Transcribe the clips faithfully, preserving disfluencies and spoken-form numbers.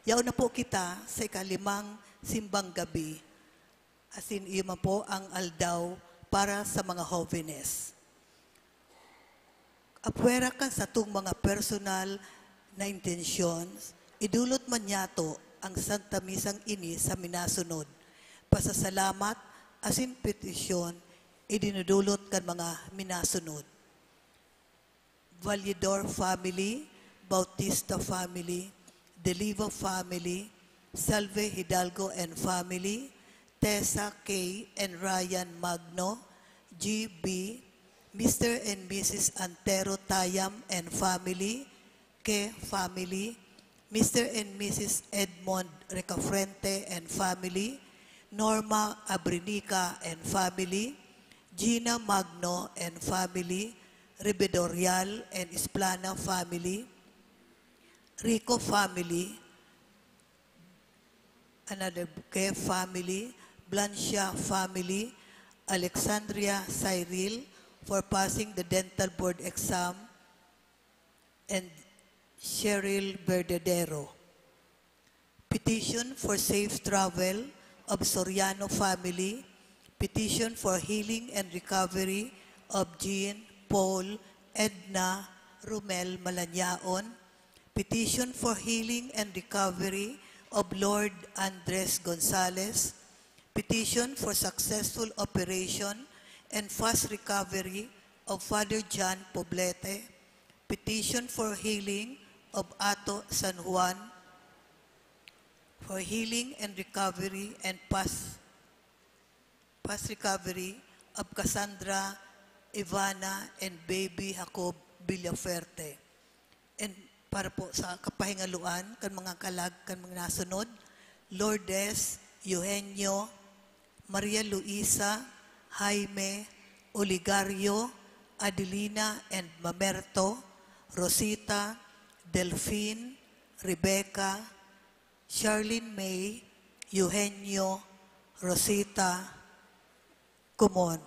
Yaon na po kita sa ikalimang simbang gabi, asin iyo man po ang aldaw para sa mga hovenes. Apwera kan satong mga personal na intensyon, idolot man niyato ang Santa Misang ini sa minasunod: pasasalamat asin petisyon, idinodolot kan mga minasunod: Valledor family, Bautista family, Deliva family, Salve Hidalgo and family, Tessa K and Ryan Magno, G B, Mister and Missus Antero Tayam and family, Ke family, Mister and Missus Edmond Recafrente and family, Norma Abrinica and family, Gina Magno and family, Rebedorial and Isplana family, Rico family, another Ke family, Blancia family, Alexandria Cyril for passing the dental board exam, and Cheryl Verdadero. Petition for safe travel of Soriano family. Petition for healing and recovery of Jean, Paul, Edna, Romel Malanyaon. Petition for healing and recovery of Lord Andres Gonzalez. Petition for successful operation and fast recovery of Father John Poblete. Petition for healing of Ato San Juan. For healing and recovery and fast, fast recovery of Cassandra, Ivana, and baby Jacob Villafuerte. And para po sa kapahingaluan kan mga kalag kan mga nasunod, Lourdes, Eugenio, Maria Luisa, Jaime, Oligario, Adelina and Mamerto, Rosita, Delfin, Rebecca, Charlene May, Eugenio, Rosita, Kumon,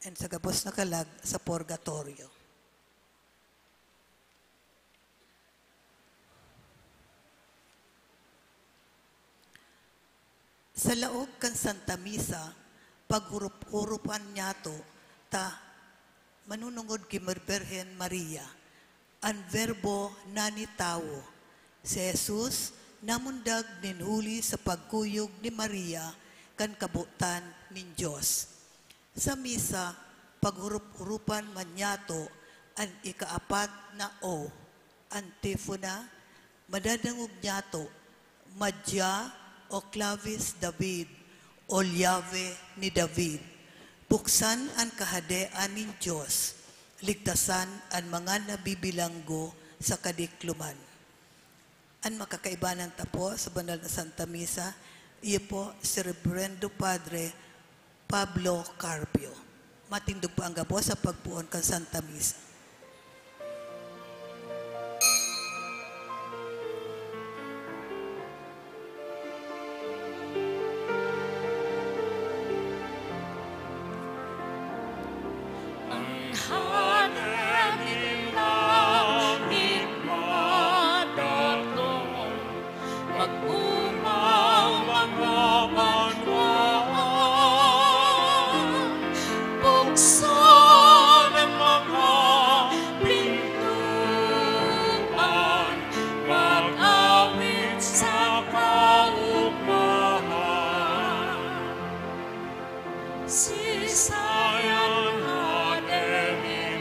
and sa gabos na kalag sa purgatorio. Sa laog kan Santa Misa, paghurup-hurupan niyato ta manunungod ki Mer-, Birhen Maria, an Verbo nani tawo. Si Jesus namundag nin huli sa pagkuyog ni Maria kan kabotan nin Dios. Sa misa, paghurup-hurupan man niyato an ikaapat na O, antifona, madadangog niyato, "Madya, O clavis David, O llave ni David, buksan an kahadean nin Dios, ligtasan an mga nabibilanggo sa kadikloman." An makakaibanan ta po sa banal na Santa Misa, iyo po si Reverendo Padre Pablo Carpio. Matindog po ang gabos sa pagpoon kan Santa Misa. Ang hade nin langit madaton, mag-omaw mga banwaan, buksan ang mga pintuan, mag-awit sa kaugmahan. Siisay an hade nin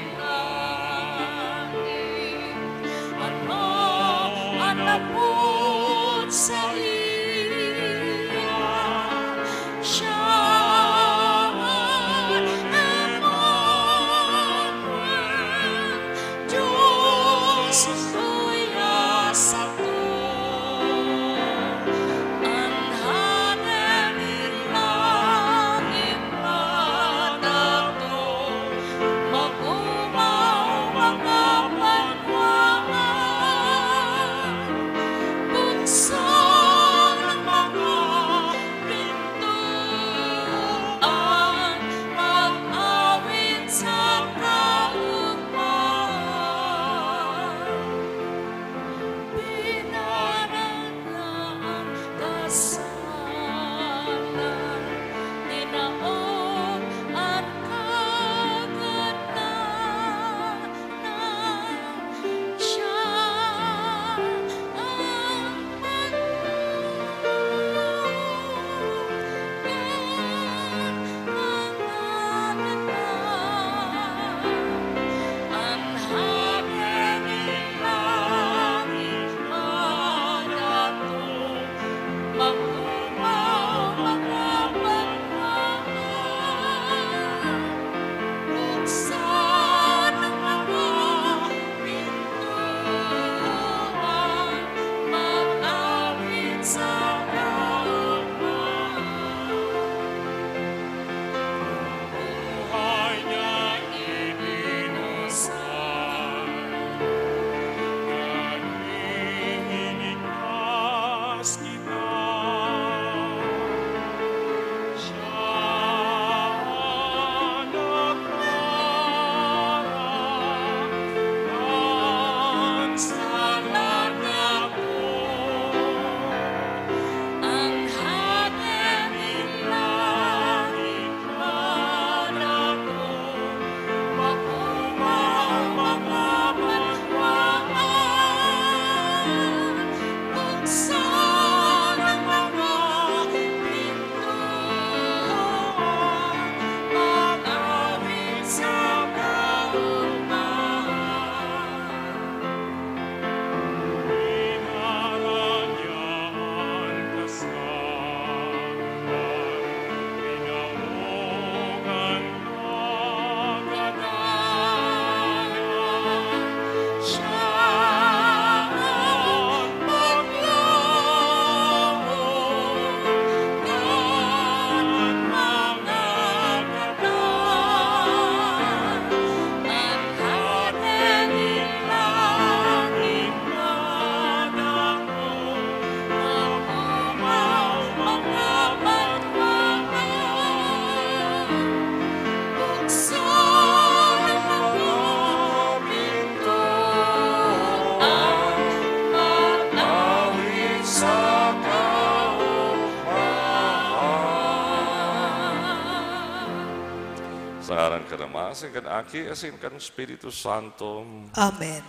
Sa ngaran kan Ama, asin kan Aki, asin kan Espiritu Santo. Amen.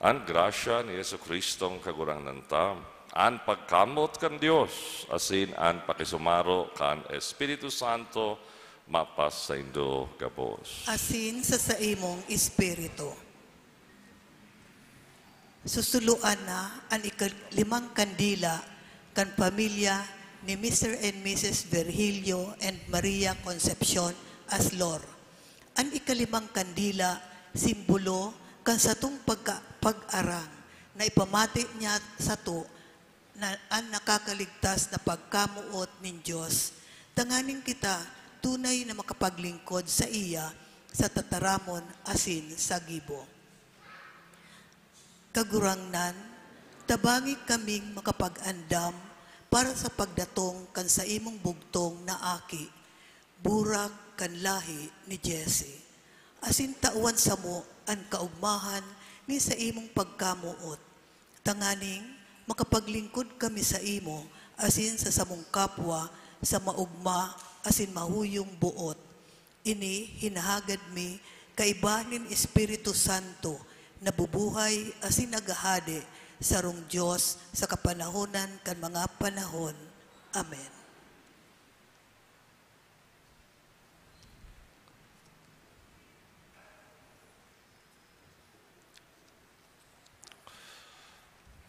An grasya ni Jesu-Cristong Kagurangnan ta, an pagkamoot kan Dios, asin an pakisumaro kan Espiritu Santo, mapasaindo gabos. Asin sa saimong espiritu. Susuloan na an ikalimang kandila kan pamilya ni Mister and Missus Virgilio and Maria Concepcion Aslor. An ikalimang kandila, simbolo kan satong pagka-, pag-arang na ipamati niya sato na an nakakaligtas na pagkamoot nin Dios, tanganing kita tunay na makapaglingkod saiya sa tataramon asin sa gibo. Kagurangnan, tabangi kaming makapag-andam para sa pagdatong kan saimong bugtong na Aki, burak kan lahi ni Jesse, asin tawan samo an kaogmahan nin saimong pagkamoot, tanganing makapaglingkod kami saimo asin sa samong kapwa sa maogma asin mahuyong boot. Ini hinahagad mi kaiba nin Espiritu Santo, na bubuhay asin naghahade, sarong Dios sa kapanahonan kan mga panahon. Amen.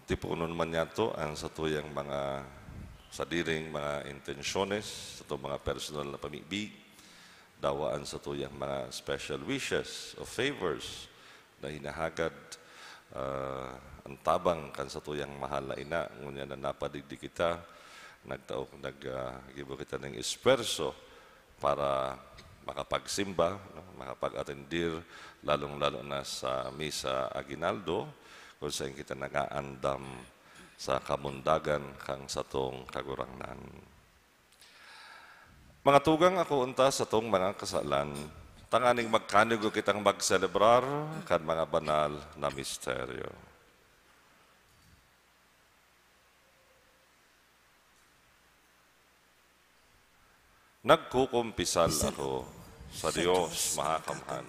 Tiponon man niyato an satuyang mga sadiring mga intensyones, satong mga personal na pamibi, dawa an satuyang mga special wishes o favors na hinahagad, ah, an tabang kan satuyang mahal na ina, ngunyan na napadigdi kita, nagtao, nag, ah, gibo kita nin esfuerso para makapagsimba, no, makapag-atendir, lalong-lalo na sa Misa Aguinaldo, kung saen kita nag-aandam sa kamundagan kan satong Kagurangnan. Mga tugang, akoon ta satong mga kasalan, tanganing magkanugo kitang magselebrar kan mga banal na misteryo. Nagkukumpisal ako sa Dios Mahakamhan,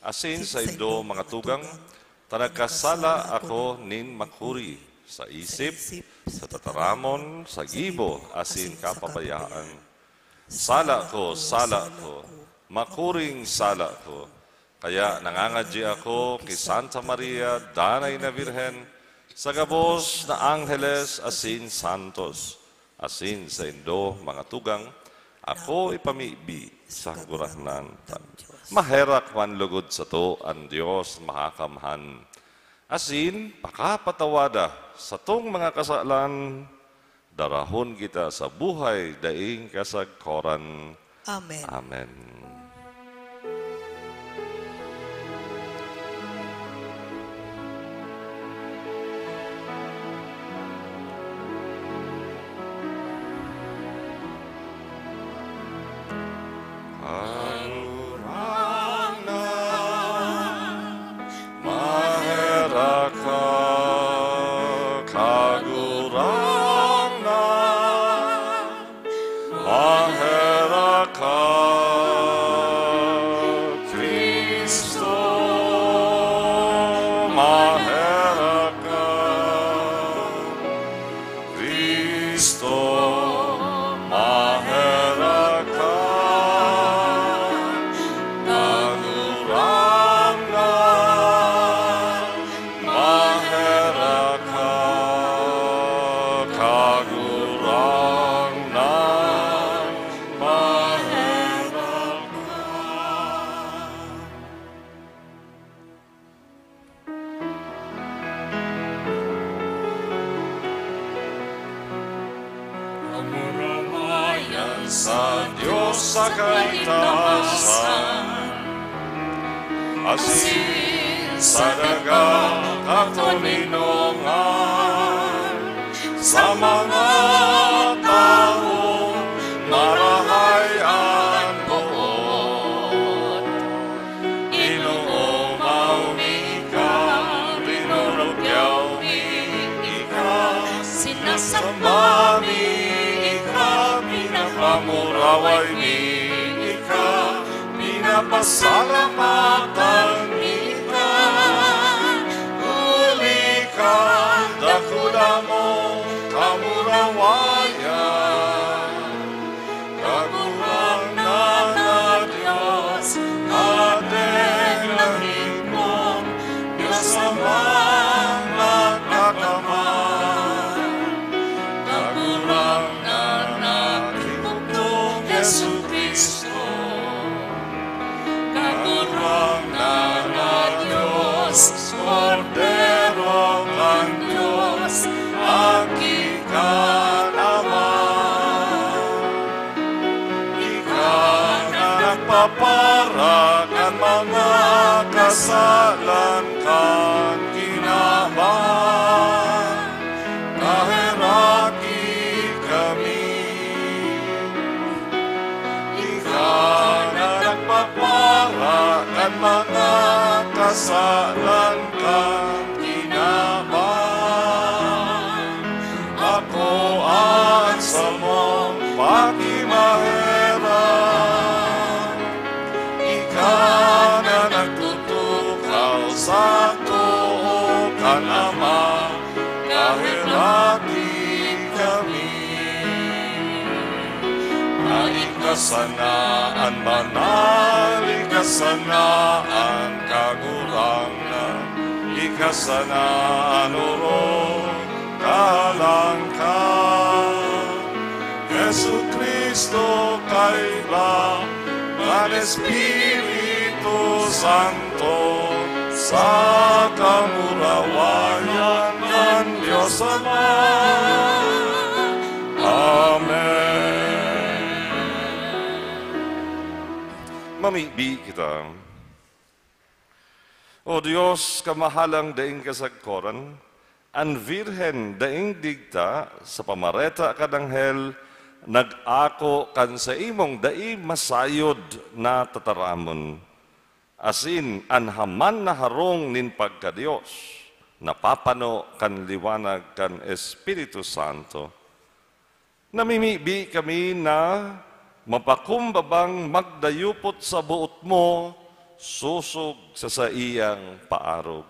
asin saindo, mga tugang, ta nagkasala ako nin makuri sa isip, sa tataramon, sa gibo, asin kapabayaan. Sala ko, sala ko, makuring sala ko. Kaya nangangadyi ako ki Santa Maria, Danay na Birhen, sa gabos na angheles asin santos, asin saindo, mga tugang, ako ipamibi sa Kagurangnan ta. Maherak man lugod sato an Dios Mahakamhan, asin pakapatawada satong mga kasalan, darahon kita sa buhay daing kasagkoran. Amen. Amen. Kagurangnan, maherak ka, Kagurangnan, maherak ka, Cristo, maherak ka, Cristo, maherak ka, Kagurangnan, maherak ka, Kagurangnan, maherak ka. Kamurawayan sa Dios sa kaitaasan, asin sa daga katoninongan, sa mga tawong marahay an boot. Ginoo, mayo mi ika, rinurugyaw mi ika, sinasamba mi ika, pinapamuraway mi ika, pina- Pasalamatan kita, huli kan dakula mong kamurawayan. Kagurangnan na Dios, ating lahing mong Dios Amang nagkakamay. Kagurangnan na Ginoong Jesu-Cristo, Kagurangnan na Dios, Kordero kan Dios, Aki kan Ama. Ika na nagpapara kan mga kasalan kan kinaban, kaheraki kami. Ika na nagpapara kan mga kasalan kan kinaban, ako an samong pakimaherak. Ika na nagtutukal sa too kan Ama, kaheraki kami. Na ika sana an banal, ika sana an kagurangnan, ika sana an orog, kahalang ka. Jesu-Cristo, kaiba kan Espiritu Santo, sa kamurawayan kan Dios Ama. Amen. Mamibi kita. O Dios, kamahalang daing kasagkoran, an Birhen daing digta, sa pamareta kan anghel, nag-ako kan saimong dai masayod na tataramon, asin an haman na harong nin pagka-Dios, napapano kan liwanag kan Espiritu Santo. Namimibi kami na mapakumbabang magdayupot sa boot mo, sosog sa saiyang paarog.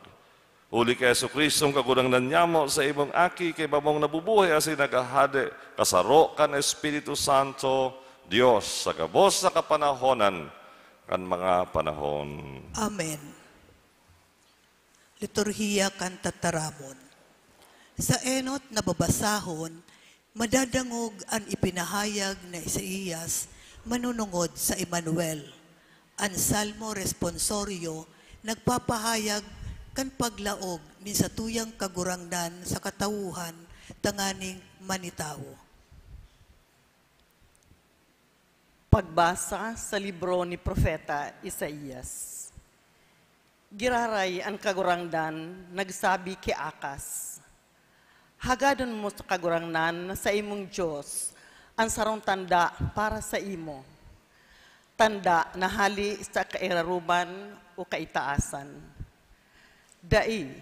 Huli ki Jesu-Cristong Kagurangnan nyamo, sa imong Aki, kaiba mong nabubuhay asin naghahade, kasaro kan Espiritu Santo, Dios, sa gabos na kapanahonan kan mga panahon. Amen. Liturhiya kan Tataramon. Sa enot na babasahon, madadangog an ipinahayag ni Isaias manunungod sa Emmanuel. An Salmo Responsorio nagpapahayag kan paglaog nin satuyang Kagurangnan sa katawohan tanganing manitawo. Pagbasa sa libro ni Propeta Isaias. Giraray an Kagurangnan nagsabi ki Acaz, "Hagadon mo sa Kagurangnan na saimong Dios an sarong tanda para saimo, tanda na hale sa kairaroman o kaitaasan." Dai,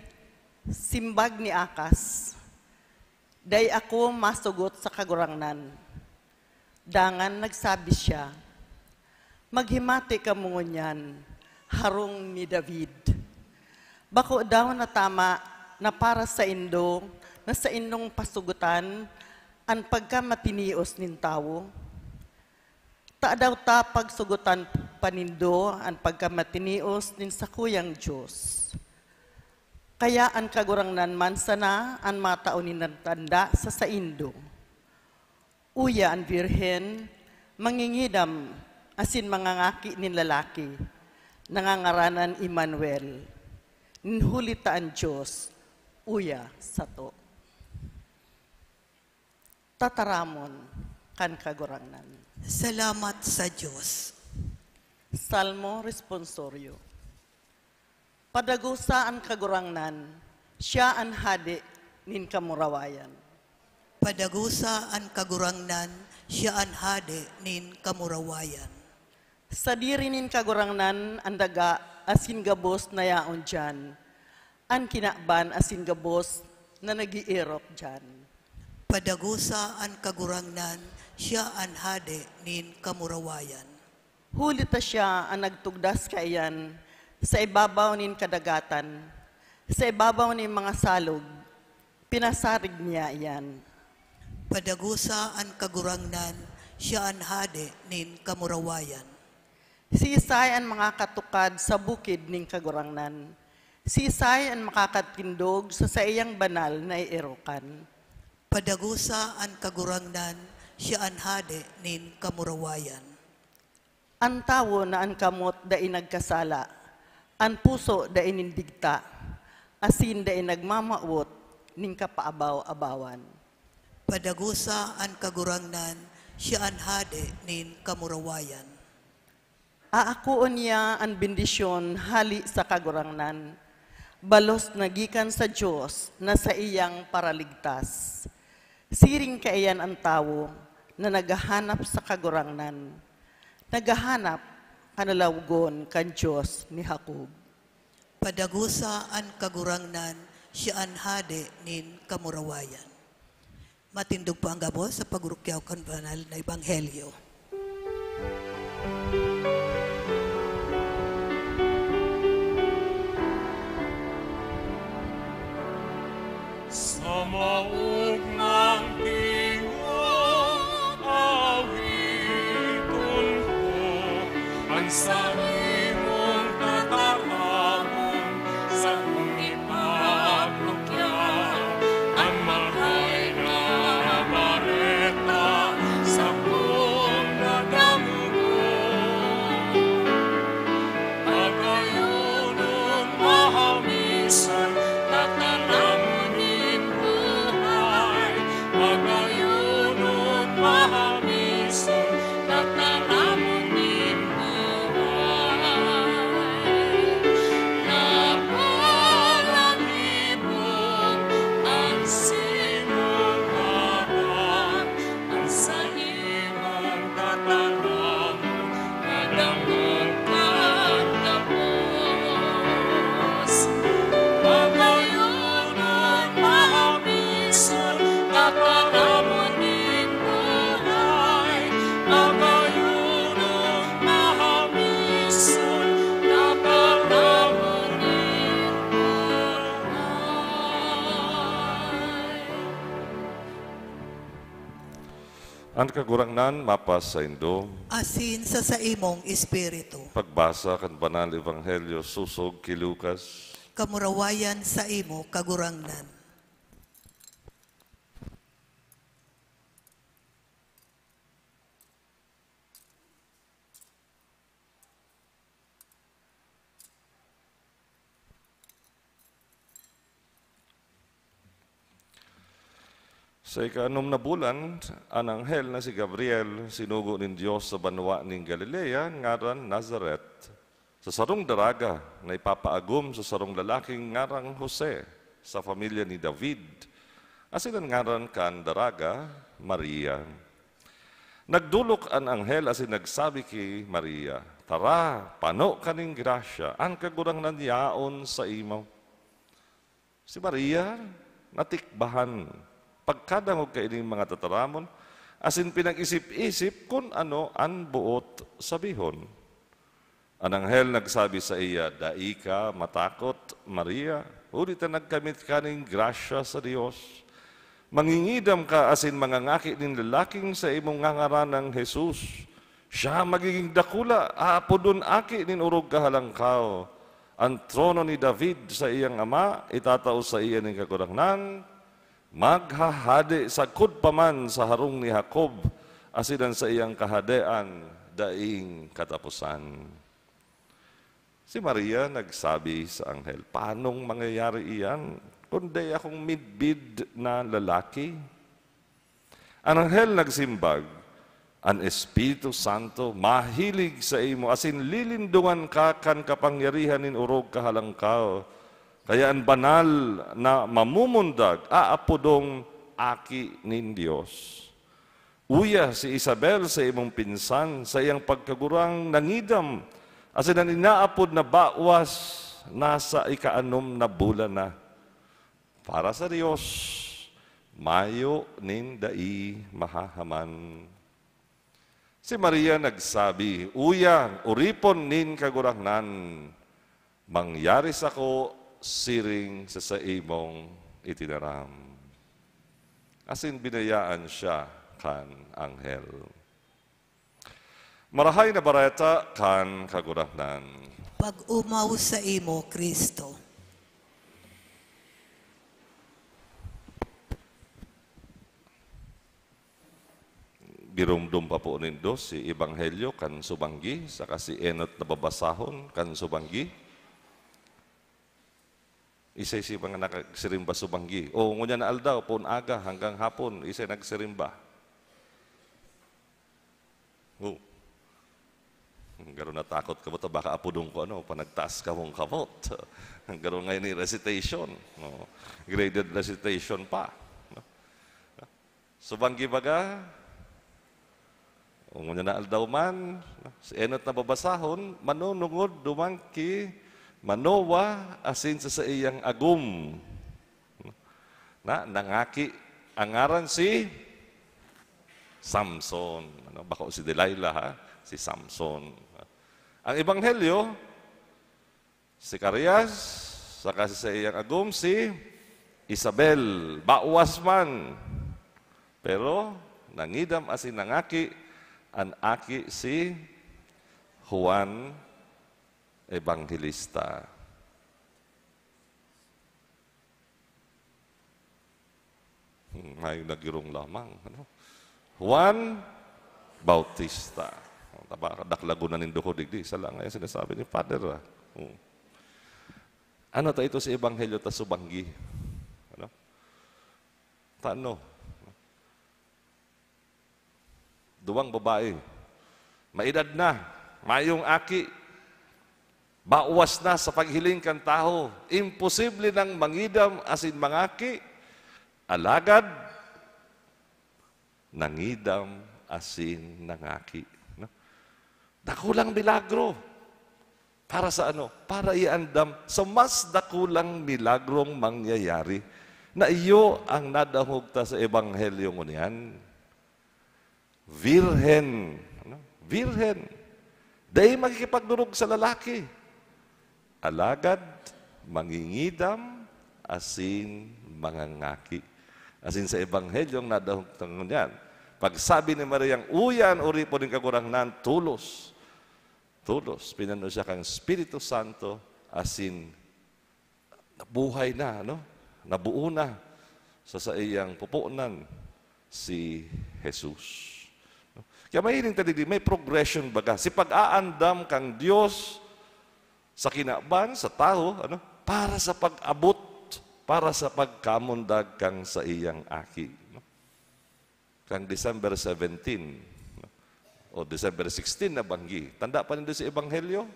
simbag ni Acaz, "Dai ako masugot sa Kagurangnan." Dangan nagsabi siya, "Maghimati kamo ngunyan, harong ni David. Bako daw na tama na para saindo na saindong pasugotan an pagkamatinios nin tawo? Tadaw ta pagsugotan pa nindo an pagkamatinios nin sakuyang Dios? Kaya an Kagurangnan man sana an matao nin tanda sa saindo. Uya an Birhen, mangingidam asin mangangaki nin lalaki, na ngangaranan Emmanuel, nin huli ta an Dios uya sato." Tataramon kan Kagurangnan. Salamat sa Dios. Salmo Responsorio. Padagosa an Kagurangnan, siya an Hade nin kamurawayan. Padagosa an Kagurangnan, siya an Hade nin kamurawayan. Sadiri nin Kagurangnan an daga asin gabos na yaon diyan, an kinaban asin gabos na nag-eerok diyan. Padagosa an Kagurangnan, siya an Hade nin kamurawayan. Huli ta siya an nagtugdas kaiyan sa ibabaw nin kadagatan, sa ibabaw nin mga salog, pinasarig niya iyan. Padagosa an Kagurangnan, siya an Hade nin kamurawayan. Siisay an makakatukad sa bukid nin Kagurangnan? Siisay an makakatindog sa saiyang banal na eerokan? Padagosa an Kagurangnan, siya an Hade nin kamurawayan. An tawo na an kamot dai nagkasala, an puso dai nin digta, asin dai nagmamawot nin kapaabaw-abawan. Padagosa an Kagurangnan, siya an Hade nin kamurawayan. Aakoon niya an bendisyon hali sa Kagurangnan, balos na gikan sa Dios na saiyang Paraligtas. Siring kaiyan an tawo na naghahanap sa Kagurangnan, naghahanap kan lalawogon kan Dios ni Jacob. Padagosa an Kagurangnan, siya an Hade nin kamurawayan. Matindog po ang gabos sa pagrukyaw kan banal na ebanghelyo. Sa maognang tingog, awiton ko an saimong tataramon, sakong ipagrukya an maray na bareta, sakong dadamugon. Pagayonon, mahamisan, tataramon nin buhay. Pagayonon, mahamisan, tataramon nin buhay. Nakalangibong an saimong ngaran, an saimong tataramon, nadangog kan gabos. Pagayonon, mahamisan, tataramon nin buhay. Pagayonon, mahamisan, tataramon nin buhay. An Kagurangnan mapasaindo. Asin sa saimong espiritu. Pagbasa kan Banal Ebanghelyo sosog ki Lucas. Kamurawayan saimo, Kagurangnan. Sa ikaanom na bulan, an anghel na si Gabriel sinugo nin Dios sa banwa nin Galilea, ngaran Nazaret, sa sarong daraga na ipapaagom sa sarong lalaking ngarang Jose, sa familya ni David, asin an ngaran kan daraga, Maria. Nagdolok an anghel asin nagsabi ki Maria, "Tara, pano ka nin grasya, an Kagurangnan yaon saimo." Si Maria natikbahan pagkadangog kaining mga tataramon, asin pinag-isip-isip kun ano an boot sabihon. An anghel nagsabi saiya, "Dai ka matakot, Maria, huli ta nagkamit ka nin grasya sa Dios. Mangingidam ka asin mangangaki nin lalaking saimong ngangaranang Jesus. Siya magigin dakula, aapodon Aki nin Orog Kahalangkaw. An trono ni David, saiyang ama, itatao saiya nin Kagurangnan. Maghahade sagkod pa man sa harong ni Jacob, asin an saiyang kahadean daing kataposan." Si Maria nagsabi sa anghel, "Panong mangyayari iyan, kun dai akong midbid na lalaki?" An anghel nagsimbag, "An Espiritu Santo mahilig saimo, asin lilindongan ka kan kapangyarihan nin Orog Kahalangkaw. Kaya an banal na mamumundag aapodong Aki nin Dios. Uya, si Isabel, saimong pinsan, saiyang pagkagurang nangidam, asin an inaapod na bawas nasa ikaanom na bulan na. Para sa Dios, mayo nin dai mahahaman." Si Maria nagsabi, "Uya, oripon nin Kagurangnan, mangyari sako siring sa saimong itinaram." Asin binayaan siya kan anghel. Marahay na Bareta kan Kagurangnan. Pag-omaw saimo, Cristo. Giromdom pa po nindo si Ebanghelyo kan subanggi, saka si enot na babasahon kan subanggi. Isay si mga nagsirimba subanggi. O, ngunyan na aldaw, poon aga hanggang hapon, isay nagsirimba. O. Garo natakot ka ba ta baka apodon ko ano, panagtaas kamong kamot. Garo ngayon ni recitation. O, graded recitation pa. Subanggi baga, o ngunyan na aldaw man, si enot na babasahon, manunungod duman ki Manoa asin sa saiyang agom. Na, nangaki, ang ngaran si Samson. Ano, bako si Delilah, ha? Si Samson. Ang ebanghelyo, Zacarias, saka si saiyang agom si Isabel, bawas man. Pero nangidam asin nangaki an aki si Juan Evangelista. Hmm, may nagirong lamang, ano? Juan Bautista. Taba, daklagon na nindo ko digdi. Isa lang nga yung sinasabi ni Father, ah. Hmm. Ano ta ito si Ebanghelyo ta subanggi? Ano? Tano? Duwang babae. Maedad na, mayong aki. Bawas na sa paghiling kan tawo. Imposible nang mangidam asin mangaki. Alagad, nangidam asin nangaki. No? Dakulang milagro. Para sa ano? Para iandam sa mas dakulang milagrong mangyayari na iyo ang nadangog ta sa Ebanghelyo ngunyan. Virhen. Ano? Virhen. Dai makikipagdorog sa lalaki. Alagad, mangingidam, asin mangangaki. Asin sa Ebanghelyong nadangog ta ngunyan, pagsabi ni Mariang, "Uya an oripon nin Kagurangnan, tolos." Tolos, pinano siya kan Espiritu Santo, asin nabuhay na, no? Nabuo na sa saiyang pupunan si Jesus. No? Kaya mahiling ta digdi, may progression baga. Si pag-aandam kan Dios sa kinaban, sa tawo, ano? Para sa pag-abot, para sa pagkamundag kan saiyang Aki. No? Kan December seventeen, no? O December sixteen na banggi. Tanda pa nindo si Ebanghelyo?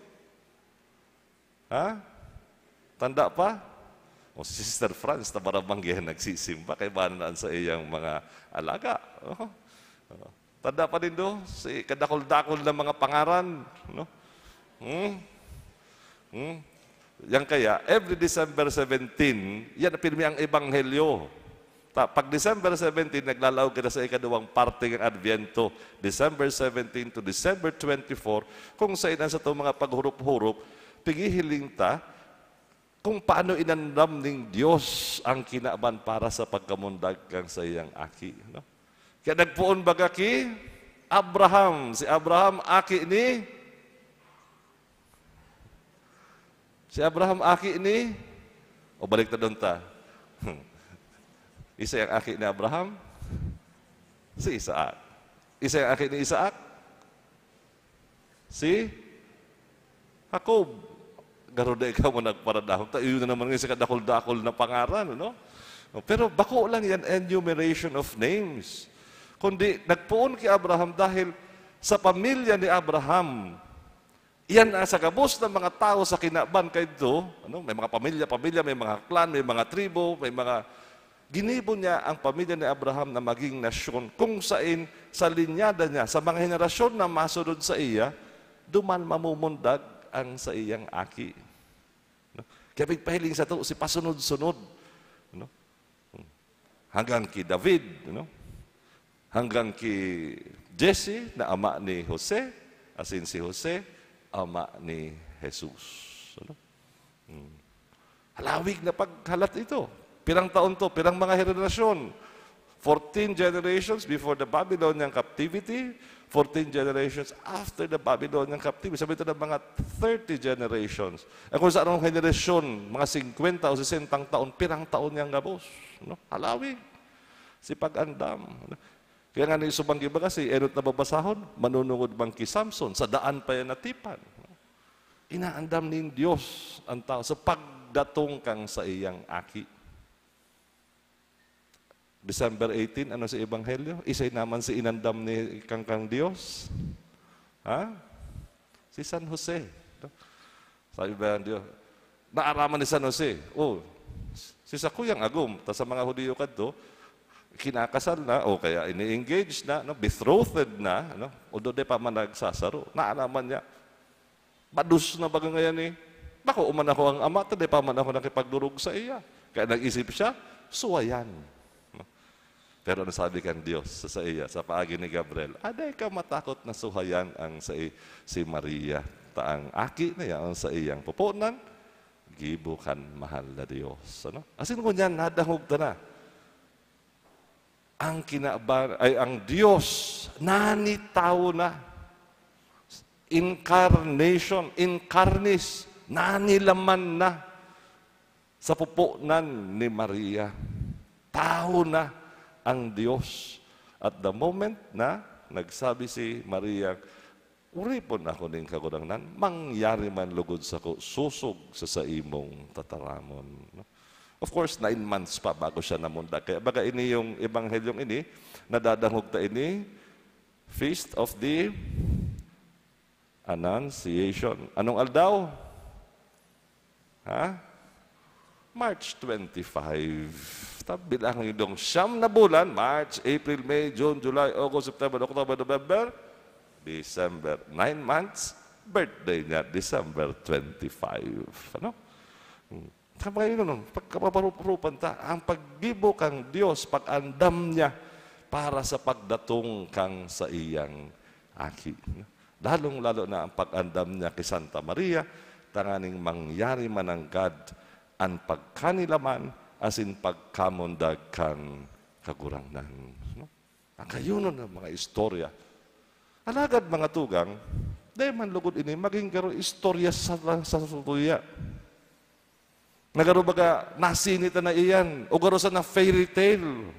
Ha? Tanda pa? O si Sister Franz, tabarabanggi nagsisimba, kay bana na sa iyang mga alaga. Oh. Oh. Tanda pa nindo, si kadakol-dakol na mga pangaran, no? Hmm? Hmm? Yan kaya, every December seventeen, yan pirmi ang ebanghelyo. Ta, pag December seventeen, naglalaog kita sa ikaduwang parte ng Adviento, December seventeen to December twenty-four, kung sain ang satong mga paghurup-hurup, pighihiling ta kung paano inandam ning Dios ang kinaban para sa pagkamundag kan saiyang Aki, no? Kaya nagpoon baga ki Abraham. Si Abraham, aki ni Si Abraham aki ni, o baliktadon ta. Isa ang aki ni Abraham? Si Isaac. Isa ang aki ni Isaac? Si Jacob. Garo na ikaw mo nagparadahon. Ta, iyon na naman nga si kadakol-dakol na pangaran, no? Pero bako lang yan, enumeration of names. Kundi, nagpoon ki Abraham dahil sa pamilya ni Abraham, iyan ang sa gabos na mga tawo sa kinaban kaidto, ano, may mga pamilya-pamilya, may mga clan, may mga tribo, may mga, ginibo niya ang pamilya ni Abraham na maging nasyon, kung sain sa linyada niya, sa mga henerasyon na masunod saiya, duman mamumundag ang saiyang aki. No? Kaya pigpahiling sato si pasunod-sunod. No? Hanggang ki David, no? Hanggang ki Jesse na ama ni Jose, asin si Jose, ama ni Jesus. Ano? Hmm. Halawig na paghalat ito. Pirang taon to, pirang mga henerasyon. Fourteen generations before the Babylonian captivity, fourteen generations after the Babylonian captivity. Sabi ito ng mga thirty generations. Eh, kung sa anong henerasyon, mga singkwenta o sesentang taon, pirang taon niyang gabos. No? Halawig. Si pag-andam. Kaya nga ni subang ibaga, si Enot na babasahon, manunungod man ki Samson, sa daan pa yan natipan. Inaandam nin Dios ang tao sa pagdatong kan saiyang aki. December eighteen, ano sa Ebanghelyo? Isay naman si inandam ni kang, kang Dios? Ha? Si San Jose. Sabi ba ng Dios? Naaraman ni San Jose, "Oh, si sakuyang agom, ta sa mga Hudiyo kadto, kinakasal na, o kaya ini-engage na, no? Betrothed na, no? Although di pa man nagsasaro, naaraman niya. Bados na baga ngayan eh. Bako uman ako ang ama, ta di pa man ako nakipagdurog sa iya." Kaya nag-isip siya, suwayan. No? Pero ano sabi kan Dios sa saiya, sa paagi ni Gabriel? "Ah, dai ka matakot na suhayan ang sai-, si Maria, ta ang aki na yaon sa iyang pupunan, gibo kan mahal na Dios." Ano? Asin ngunyan, nadangog ta na. Ang kinaban-, ay, ang Dios, nanitawo na. Incarnation, incarnis, nanilaman na sa pupunan ni Maria. Tawo na ang Dios. At the moment na nagsabi si Maria, "Oripon ako nin Kagurangnan, mangyari man lugod sako sosog sa saimong tataramon." No? Of course, nine months pa bago siya namundag. Kaya baga ini yung ebanghelyong ini, nadadangog ta ini, Feast of the Annunciation. Anong aldaw? Ha? March twenty-five. Tabi lang yung siyam na bulan, March, April, May, June, July, August, September, October, November, December. Nine months, birthday niya, December twenty-five. Ano? Hmm. Sa mga yun, ano, pagkapaparup-rupan ta, ang paggibo kang Dios, pag-andam niya para sa pagdatong kang saiyang Aki. Lalong-lalo na ang pag-andam niya ki Santa Maria, tanganing mangyari mananggad an pagkanilaman asin pagkamundag kan Kagurangnan. No? Ang kayunon ng mga istorya. Alagad, mga tugang, dai man lugod ini magin garo istorya sa, sa satuya. Na garo baga, nasini ta na iyan, o garo sana fairy tale.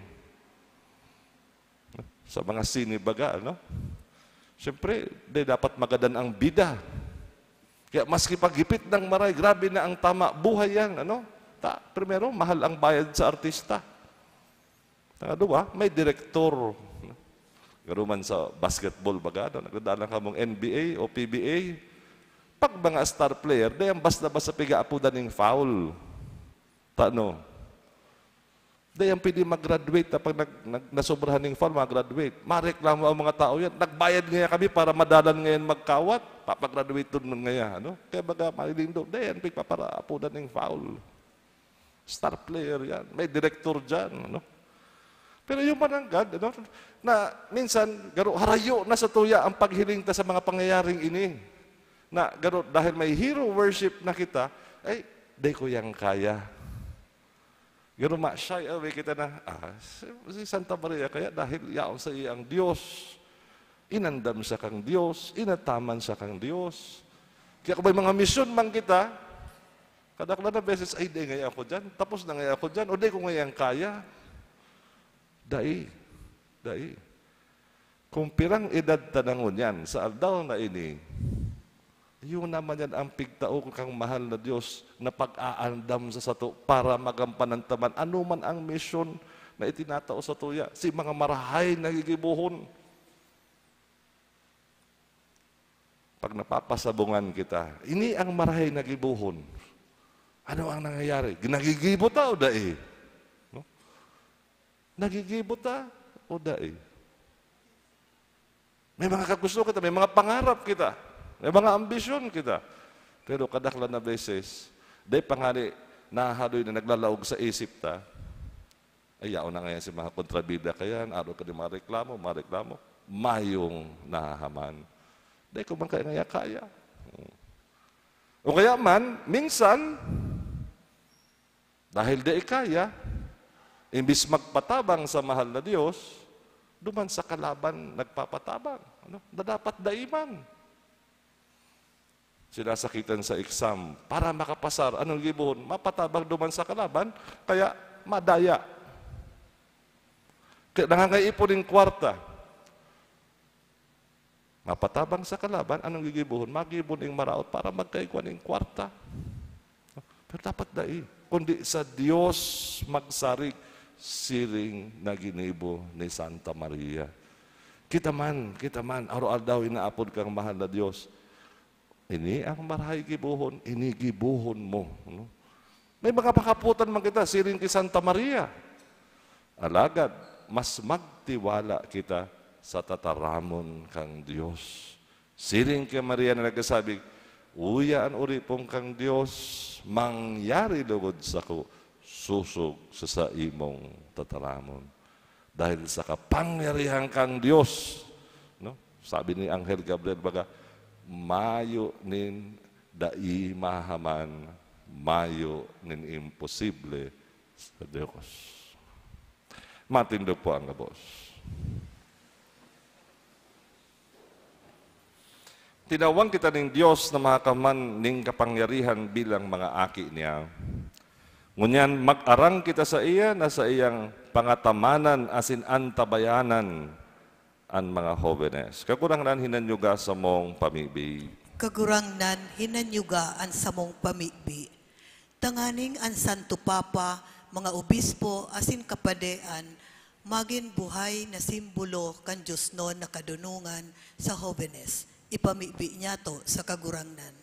Sa mga sine baga, ano? Siyempre, di dapat magadan ang bida. Kaya maski paghipit ng maray, grabe na ang tama, buhay yan, ano? Ta, primero, mahal ang bayad sa artista. Pangaduwa, may direktor. Garo man sa basketball baga, no? Nagdadalan kamong N B A o P B A. Pag mga star player, di ang basta-basta pigaapodan ning foul. Tano? Di ang pwede mag-graduate, ah, pag nag-, nag-, nasobrahan ning foul, mag-graduate. Mareklamo ang mga tao yan. "Nagbayad ngaya kami para madalan ngayan magkawat. Papagraduate dun man ngaya," ano? Kaya baga, malilindo. Di ang pigpaparaapodan ning foul. Star player yan. May direktor dyan, ano? Pero yung mananggad, ano, na minsan, garo, harayo na sa tuya ang paghiling ta sa mga pangyayaring ini. Na, garo, dahil may hero worship na kita, ay, di ko yan kaya. Garo, ma-shy away kita na, "Ah, si, si Santa Maria kaya dahil yaon sa iya ang Diyos. Inandam siya kang Diyos, inataman siya kang Diyos." Kaya kung may mga misyon man kita, kadaklan na beses, "Ay, di ngaya ako dyan. Tapos na ngaya ako dyan. O di ko ngayang kaya." Dai. Dai. Kung pirang edad ta na ngunyan sa aldaw na ini, yun naman yan ang pigtao kang mahal na Diyos na pag-aandam sa sato para magampanan ta man ano man ang misyon na itinatao sa tuya. Si mga marahay na gigibohon. Pag napapasabungan kita, ini ang marahay na gibohon. Ano ang nangyayari? Nagigibo ta o dai? No? Nagigibo ta o dai? May mga kagusto kita, may mga pangarap kita, may mga ambisyon kita. Pero kadaklan na beses, dai pa ngani nahahadoy na naglalaog sa isip ta, ay, yaon na ngayon si mga kontrabida kayan, araw ka di mareklamo, mareklamo. mayong nahahaman. Dai ko man kaya ngaya kaya. O kaya man, minsan, dahil dai kaya, imbis magpatabang sa mahal na Dios, duman sa kalaban nagpapatabang, ano? Na dapat dai man. Sinasakitan sa exam, para makapasar, anong gibohon? Mapatabang duman sa kalaban, kaya madaya. Kaya nangangaipo nin kwarta. Mapatabang sa kalaban, anong gigibohon? Magibo ning maraot para magkaigwa nin kwarta. Pero dapat dai, kundi sa Dios magsarig, siring na ginibo ni Santa Maria. Kita man, kita man, araw-aldaw inaapod kang mahal na Dios. Ini ang marahay gibohon, ini gibohon mo, no? May mga pakapotan man kita, siring ki Santa Maria. Alagad, mas magtiwala kita sa tataramon kan Dios. Siring ki Maria na nagkasabi, "Uya an oripon kan Dios, mangyari logod sako, sosog sa saimong tataramon." Dahil sa kapangyarihan kan Dios, no? Sabi ni Anghel Gabriel, baga, "Mayo nin dai mahaman, mayo nin imposible sa Dios." Matindog po ang gabos. Tinawan kita nin Dios na mahakaman nin kapangyarihan bilang mga aki niya. Ngunyan, mag-arang kita saiya na saiyang pangatamanan asin antabayanan an mga hobenes. Kagurangnan, hinanyuga samong pamibi. Kagurangnan, hinanyuga an samong pamibi. Tanganing an Santo Papa, mga obispo, asin kapadean, magin buhay na simbolo kan diosnon na kadonongan sa hobenes. Ipamibi niyato sa Kagurangnan.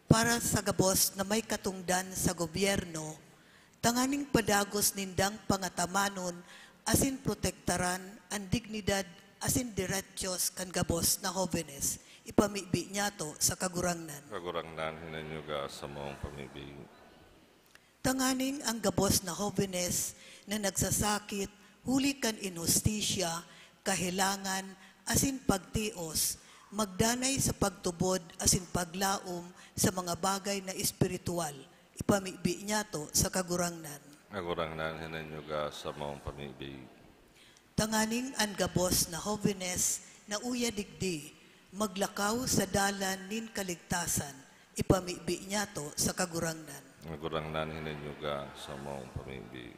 Para sa gabos na may katongdan sa gobyerno, tanganing padagos nindang pangatamanon asin protektaran an dignidad asin derechos kan gabos na hobenes, ipamibi niyato sa Kagurangnan. Kagurangnan, hinanyuga samong pamibi. Tanganing ang gabos na hobenes na nagsasakit huli kan inhustisya, kahelangan, asin pagtios, magdanay sa pagtubod asin paglaom sa mga bagay na espiritual, ipamibi niyato sa Kagurangnan. Kagurangnan, hinanyuga samong pamibi. Tanganing an gabos na hobenes na uya digdi, maglakaw sa dalan nin kaligtasan, ipamibi niyato sa Kagurangnan. Kagurangnan, hinanyuga samong pamibi.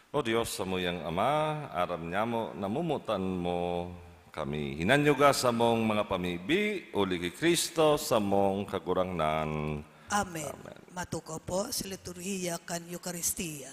O Dios, samuyang Ama, aram nyamo, namumutan mo kami. Hinanyuga samong mga pamibi, huli ki Cristo, samong Kagurangnan. Amen. Amen. Matukaw po sa liturhiya kan Eukaristia.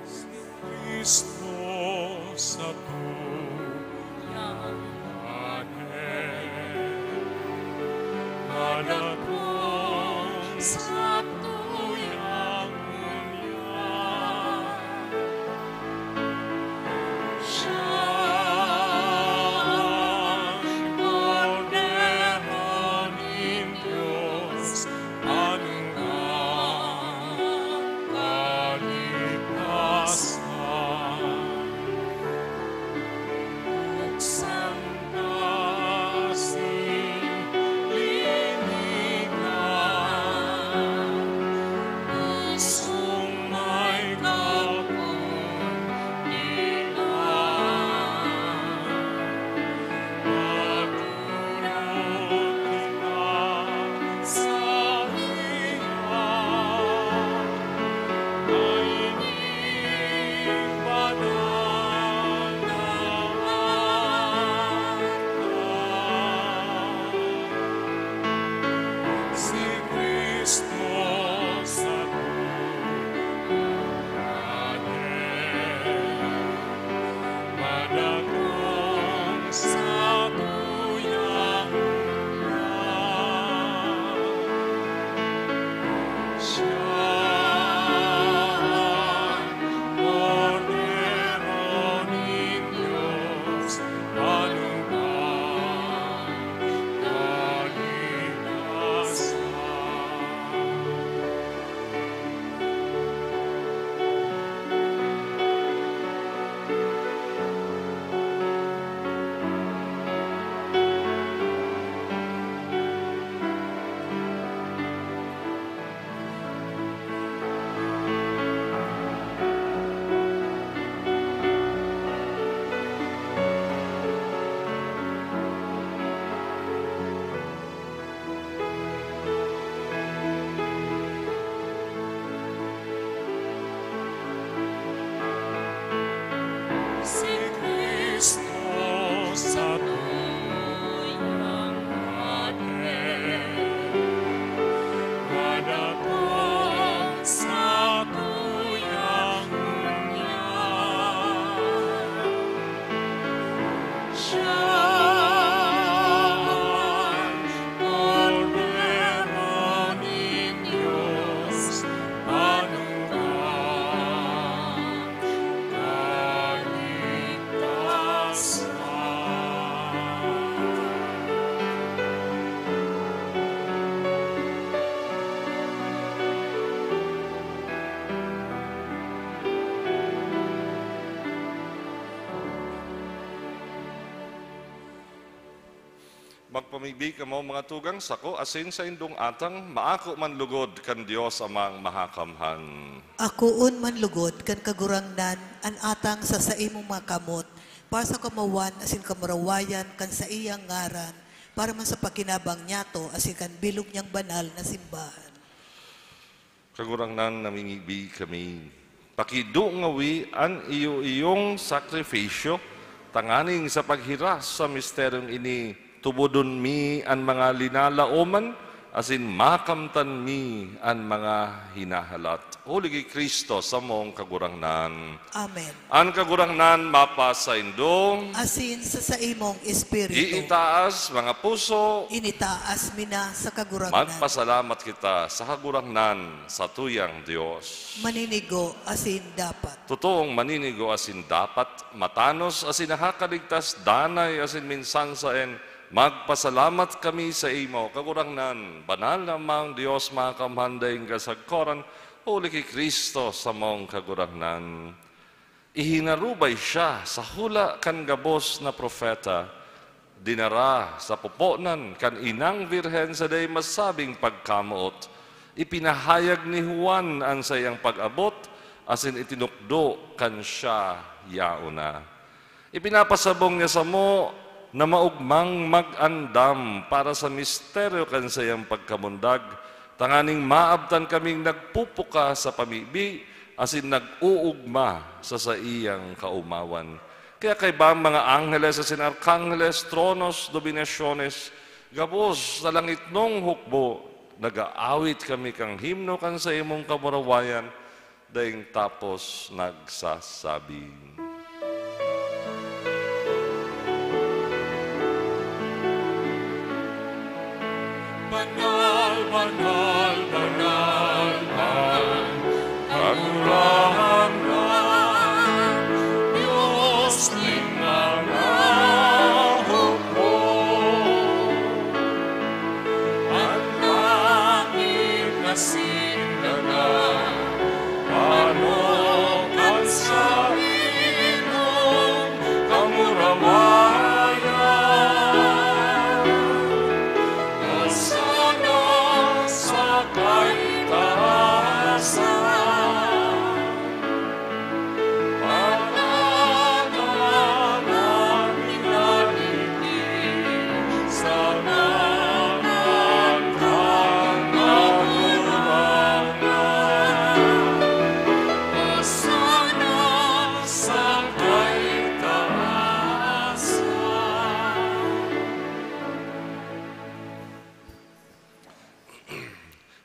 Si Cristo satuyang Aden, nadakong satuyang ngunyan. Siya an Kordero nin Dios, an nagkaligtasan. Si Cristo satuyang Mater, madakong satuyang ngunyan. Siya an Kordero nin Dios, panugang kaligtasan. Magpamibi kamo, mga tugang, sako asin saindong atang, maako man lugod kan Dios Amang Mahakamhan. Akoon man lugod kan Kagurangnan an atang sa saimong mga kamot, para sa kamawan asin kamurawayan kan saiyang ngaran, para man sa pakinabang niyato asin kan bilog niyang banal na simbahan. Kagurangnan, namimibi kami. Pakidungawi an iyo-iyong sakrifisyo, tanganing sa paghiras sa misteryong ini, tubodon mi an mga linalaoman asin makamtan mi an mga hinahalat. Huli ki Cristo, samong Kagurangnan. Amen. An Kagurangnan mapasaindo. Asin sa saimong espiritu. Iitaas, mga puso. Initaas mi na sa Kagurangnan. Magpasalamat kita sa Kagurangnan, satuyang Dios. Maninigo asin dapat. Totoong maninigo asin dapat, matanos asin nakakaligtas, danay asin minsan saen, magpasalamat kami saimo, Kagurangnan, banal na Amang Dios, makamhan daing kasagkoran, huli ki Cristo, samong Kagurangnan. Ihinarubay siya sa hula kan gabos na propeta, dinara sa puponan kan inang birhen sa dai masabing pagkamoot, ipinahayag ni Juan an saiyang pag-abot, asin itinukdo kan siya yaon na. Ipinapasabong niya samo na maogmang mag-andam para sa misteryo kan saiyang pagkamundag, tanganing maabtan kaming nagpupuka sa pamibi asin nag-oogma sa saiyang kaomawan. Kaya kaiba an mga angheles asin arkangheles, tronos, dominasyones, gabos sa langitnong hukbo, nag-aawit kami kan himno kan saimong kamurawayan, daing tapos nagsasabi, "Banal, banal, banal an Kagurangnan, Dios nin mga hukbo. An langit asin daga, ano kan saimong kamurawayan. Hosana sa kaitaasan.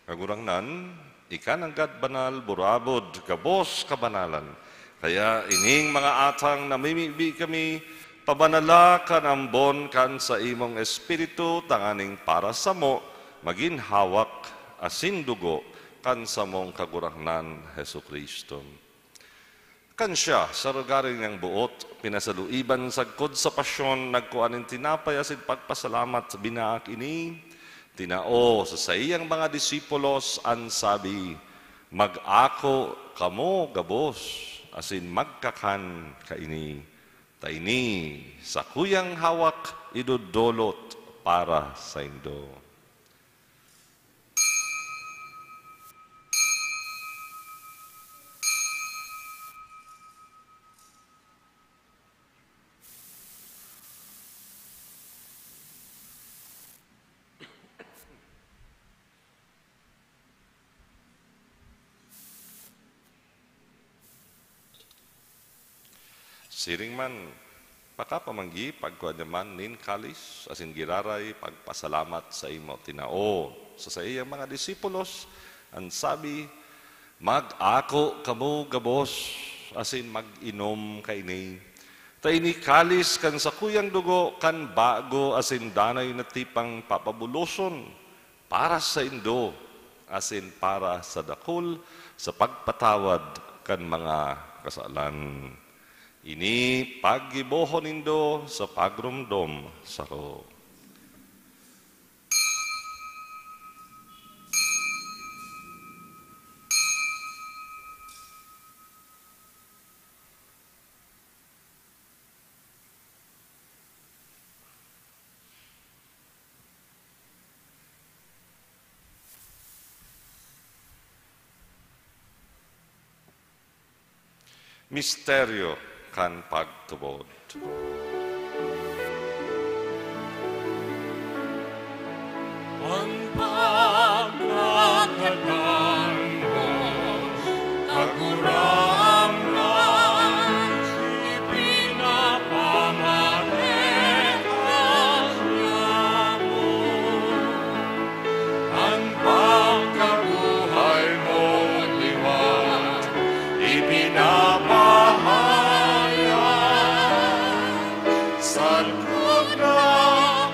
Kagurangnan, ika nanggad banal, burabod, gabos kabanalan. Kaya ining mga atang namimibi kami, pabanala kan ambon kan saimong Espiritu, tanganing para samo magin hawak asin dugo kan samong Kagurangnan, Jesu-Cristo. Kan siya, sa rugari niyang boot, pinasaluiban sagkod sa pasyon, nagkua nin tinapay asin pagpasalamat, binaak ini, tinao sa saiyang mga disipulos, an sabi, "Mag-ako kamo gabos asin magkakan kaini, ta ini sakuyang hawak idodolot para saindo." Siring man, pakapamanggi, pagkua niya man nin kalis, asin giraray pagpasalamat sa imo, tinao sa saiyang mga disipulos, an sabi, "Mag-ako kamo gabos, asin mag-inom kaini. Ta ini kalis kan sakuyang dugo kan bago asin danay na tipang papabuloson para saindo asin para sa dakul sa pagpatawad kan mga kasalan. Ini paggibohon nindo sa pagromdom sako." Misteryo kan pagtubod. An pagkakadan mo, Kagurangnan, ipinapamate ka niamo. An pagkabuhay mo liwat ipinapahayag, sagkod na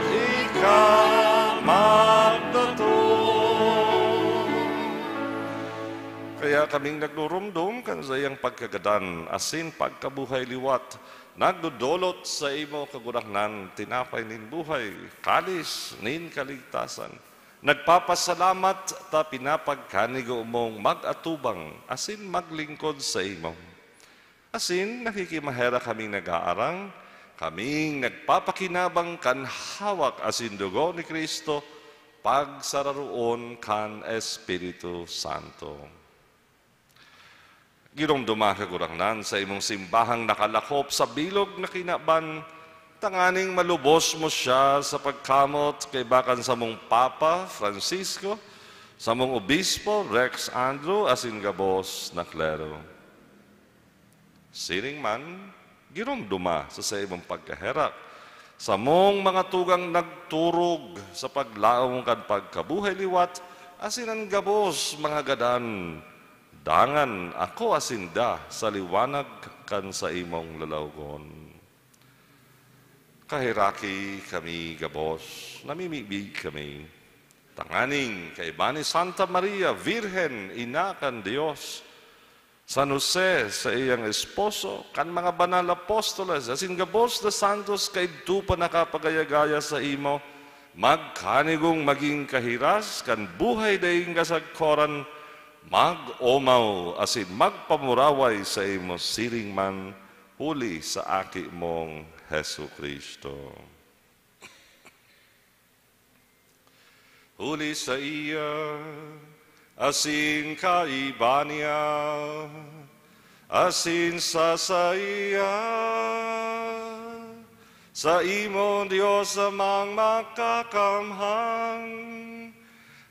ika magdatong. Kaya kaming nagdurumdom kan saiyang pagkagadan asin pagkabuhay liwat, nagdodolot sa imo, Kagurangnan, tinapay nin buhay, kalis nin kaligtasan. Nagpapasalamat ta pinapagkanigo mong mag-atubang asin maglingkod saimo. Asin nakikimaherak kaming nag-aarang, kaming nagpapakinabang kan hawak asin dugo ni Cristo, pagsararoon kan Espiritu Santo. Giromdoma, Kagurangnan, sa imong simbahang nakalakop sa bilog na kinaban, tanganing malubos mo siya sa pagkamot kaiba kan samong Papa, Francisco, samong Obispo, Rex Andrew, asin gabos na klero. Siring man, giromdoma sa saimong pagkaherak samong mga tugang nagturog sa paglaom kan pagkabuhay liwat, asin an gabos, mga gadan, dangan akoa sinda sa liwanag kan saimong lalawgon. Kaheraki kami gabos, namimibi kami, tanganing kaiba ni Santa Maria, Birhen, Ina kan Dios, San Jose, saiyang esposo, kan mga banal apostoles, asin gabos na santos kaidto pa nakapagaya-gaya saimo, magkanigong magin kahiras kan buhay daing kasagkoran, mag-omaw asin magpamuraway saimo siring man, huli sa Aki mong Jesu-Cristo. Huli saiya, asin kaiba niya, asin sa saiya, saimo, Dios Amang Makakamhan,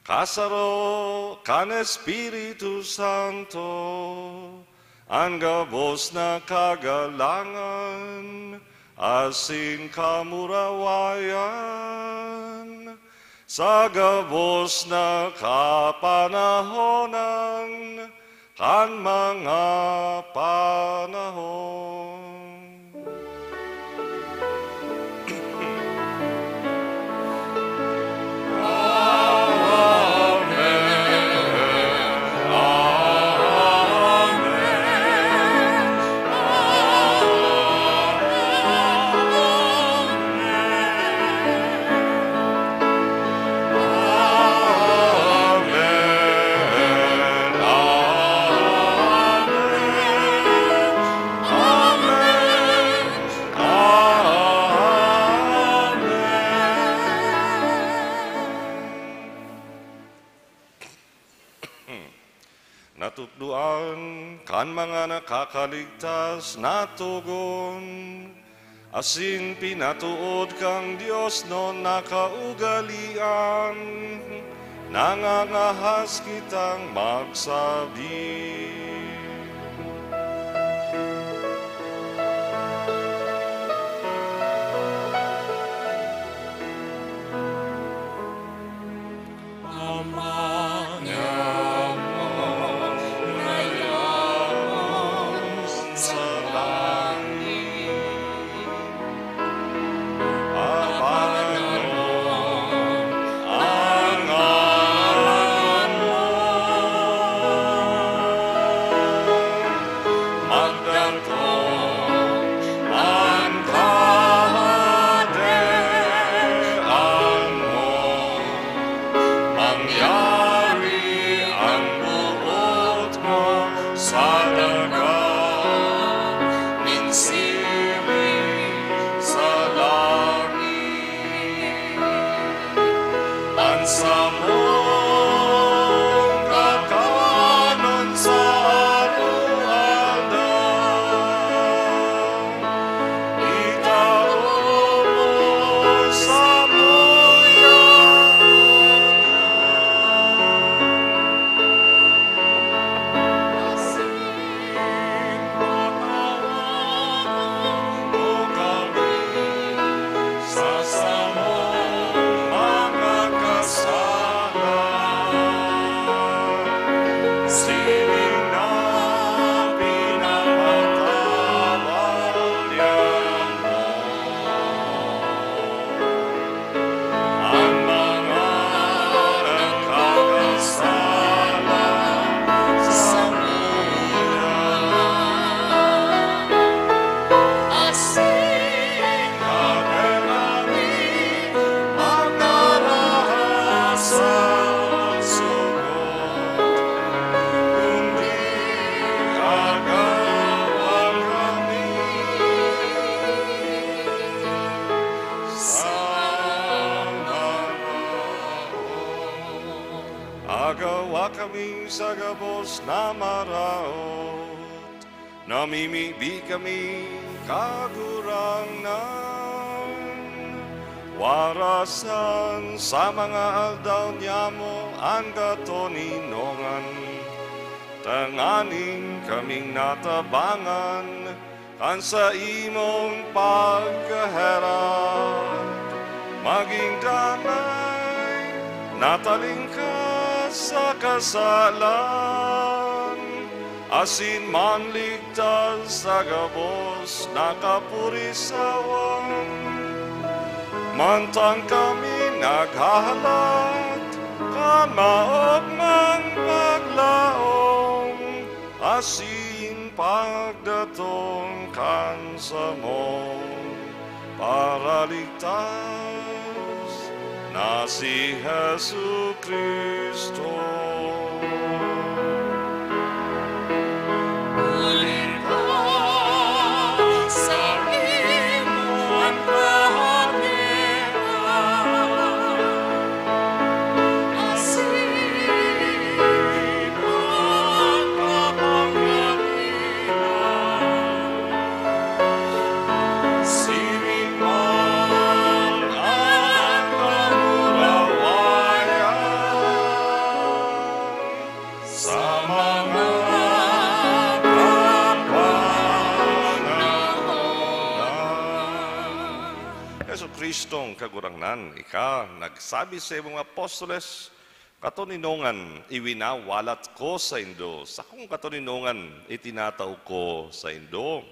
kasaro kan Espiritu Santo, an gabos na kagalangan asin kamurawayan sa gabos na kapanahonan kan mga panahon. Natukdoan kan mga nakakaligtas na togon, asin pinatood kan Dios na kaugalean, nangangahas kitang magsabi. Pagdatong an Kahadean mo, mangyari an boot mo sa daga nin siring sa langit. An samong kakanon sa aroaldaw, itao mo samuya. Asin patawaran mo kami sa samong mga kasalan, siring na pinapatawad niamo an mga nagkakasala samuya. Asin haden kami magdara sa sugot, kundi agawa kami sa maraot. Agawa kami sa gabos na maraot. Namimibi kami, Kagurangnan, warasan sa mga aldaw niamo an katoninongan, tanganing kaming natabangan kan saimong pagkaherak, magin danay, natalingkas sa kasalan, asin manligtas sa gabos na kapurisawan. Mantang kami naghahalat kan maogmang paglaom, asin pagdatong kan samong Paraligtas na si Jesu-Cristo. Huli pa sa imo an kahadean. Asin an kapangyarihan, siring man an kamurawayan sa mga kapanahon na. Jesu-Cristong Kagurangnan, ika nagsabi sa imong apostoles, "Katoninongan iwinawalat ko saindo, sakong katoninongan itinatao ko saindo."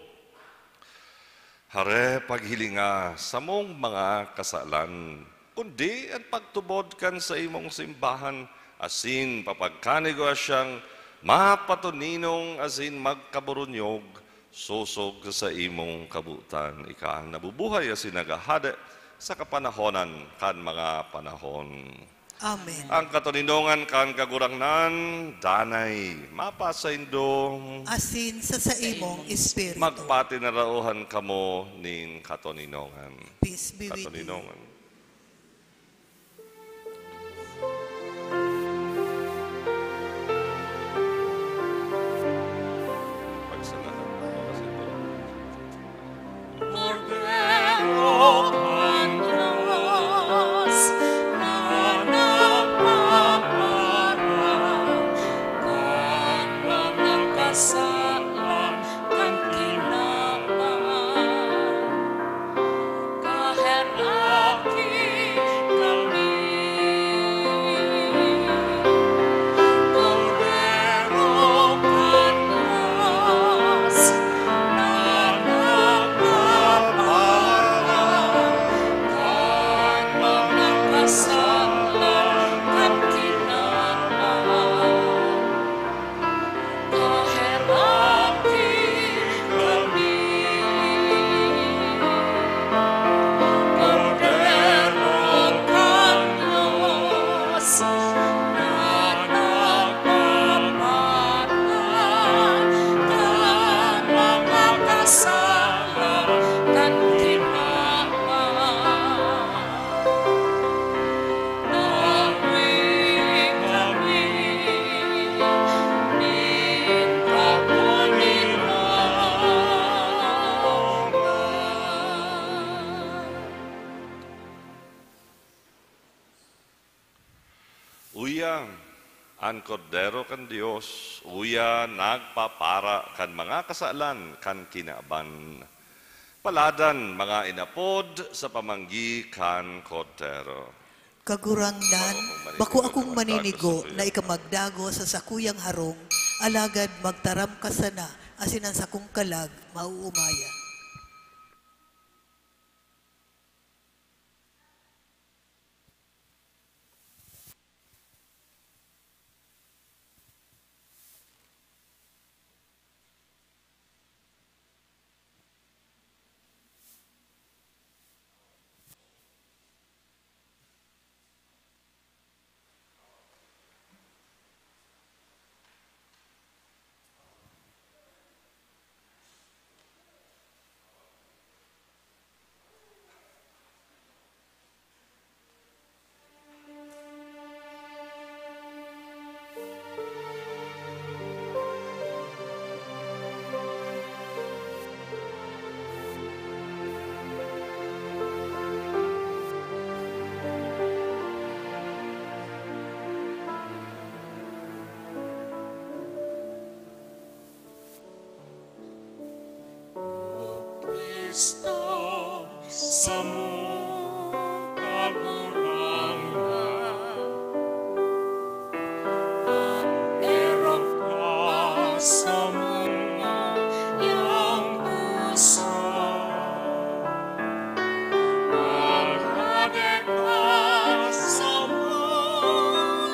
Hare, paghilinga samong mga kasalan, kundi an pagtubod kan saimong simbahan, asin papagkanigwa siyang mapatoninong asin magkaburunyog, sosog sa saimong kabotan. Ika an nabubuhay asin naghahade sa kapanahonan kan mga panahon. Amen. Ang katoninongan kan Kagurangnan, danay mapasaindo. Asin sa saimong espiritu. Magpatinaraohan kamo nin katoninongan. Peace be with you. Katoninongan. Pagsalamat. Kordero kan Dios na nagpaparang kan mga kasalan kan kinaban. Kaherak An Kordero kan Dios, uya nagpapara kan mga kasalan kan kinaban. Paladan, mga inapod, sa pamanggi kan Kordero. Kagurangnan, bako akong maninigo na ika magdagos sa sakuyang harong, alagad magtaram ka sana, asin an sakong kalag mauumaya. Cristo, samong Kagurangnan, erok ka samong yang puso, mahade ka samong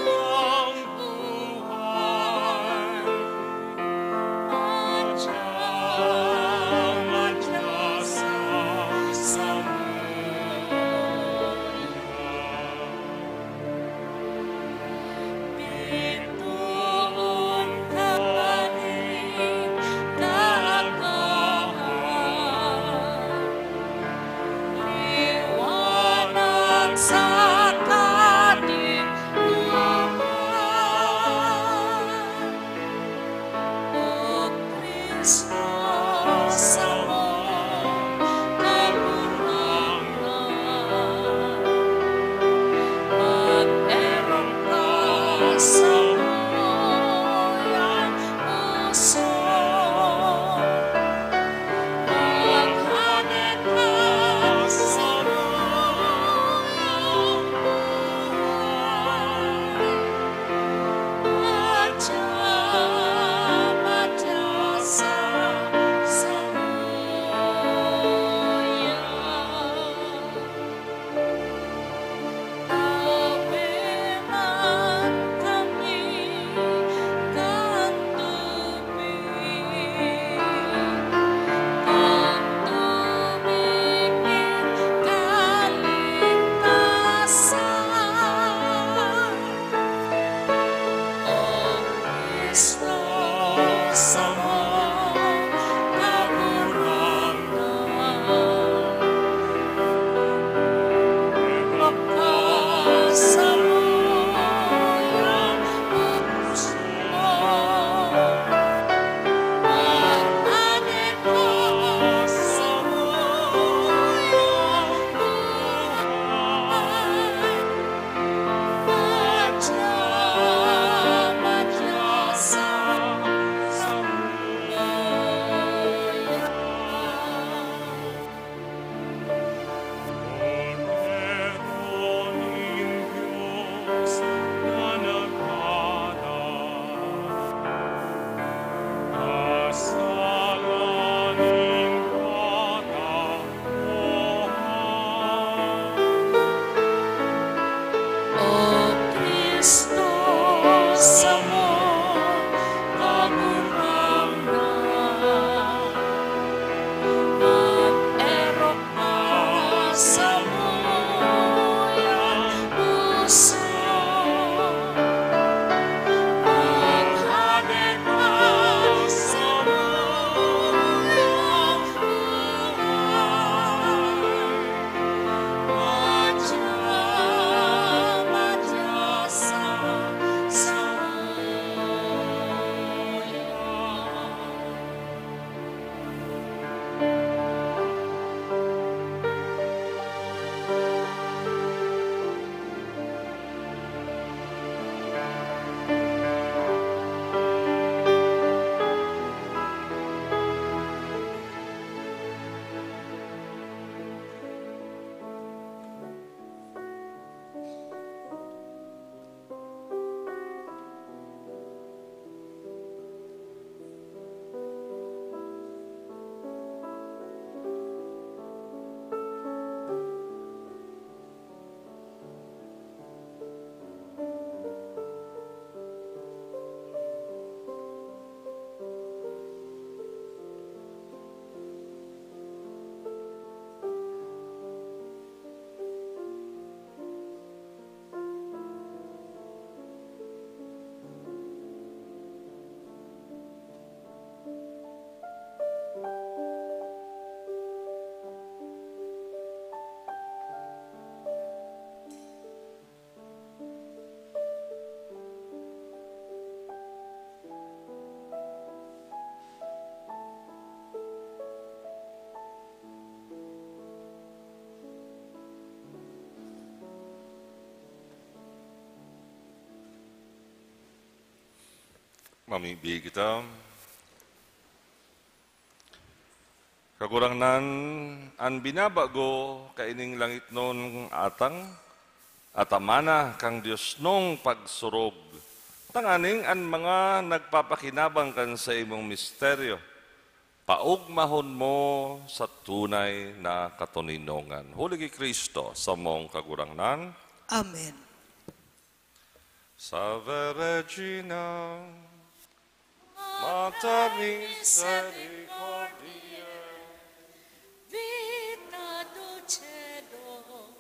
yang buhay. Mamibi kita. Kagurangnan, an binabago kaining langitnon atang, atamana kan Diosnong pagsurog, tanganing an mga nagpapakinabang kan saimong misteryo, paogmahon mo sa tunay na katoninongan. Huli ki Cristo, samong Kagurangnan. Amen. Salve Regina, Mater misericordiae, vita dulcedo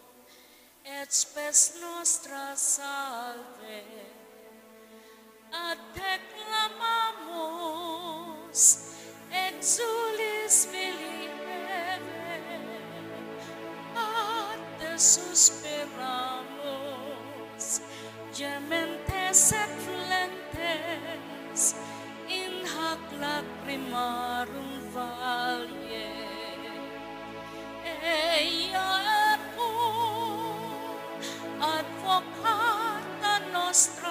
et spes nostra salve. A te clamamus, exulis Filipe, a te suspiramus, gementes et flentes in hac lacrimarum valle. Eia equum advocata nostra,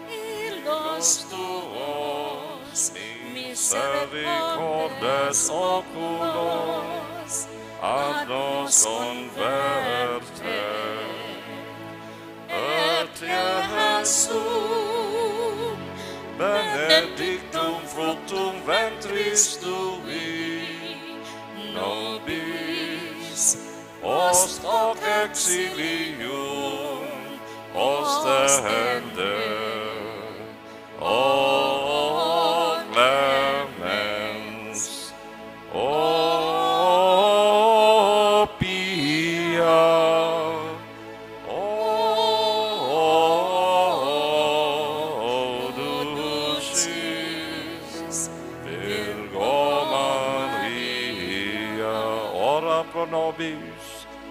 illos tuos misericordes oculos, ad nos converte. Et Iesus, benedictum fructum ventris tui, nobis post hoc exilium ostende. O clemens, o pia, o dulcis Virgo Maria, ora pro nobis,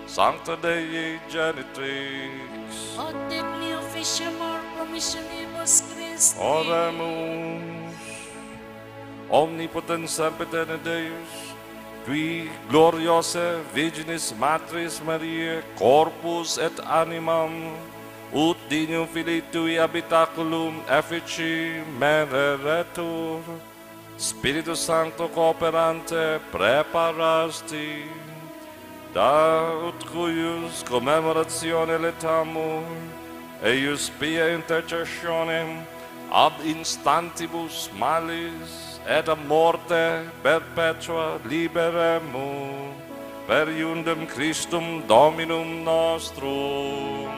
Sancta Dei Genitrix. Ut digni officium promissionibus Christi. Oremus. Omnipotens sempiterne Deus, qui gloriose Virginis Matris Mariae corpus et animam, ut dignum Filii tui habitaculum effici mereretur, Spiritus Sancto cooperante preparasti, da ut cuius commemoratione laetamur, eius pia intercessionem ab instantibus malis et a morte perpetua liberemur, per iundem Christum Dominum nostrum.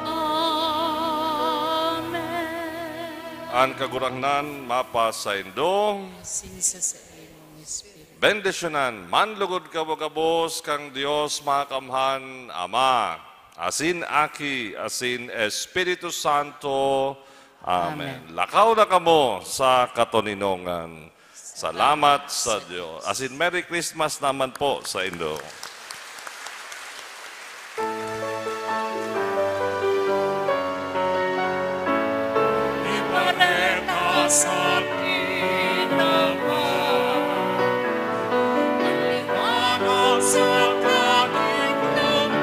Amen. An Kagurangnan mapasaindo. Asin sa saimong espiritu. Bendisyonan, manlugod kamo gabos kan Dios Makakamhan, Ama, asin Aki, asin Espiritu Santo. Amen. Amen. Lakaw na kamo sa katoninongan. Salamat sa Dios. Asin Merry Christmas naman po saindo. Ipareta sa akin naman an liwanag sa katikloman.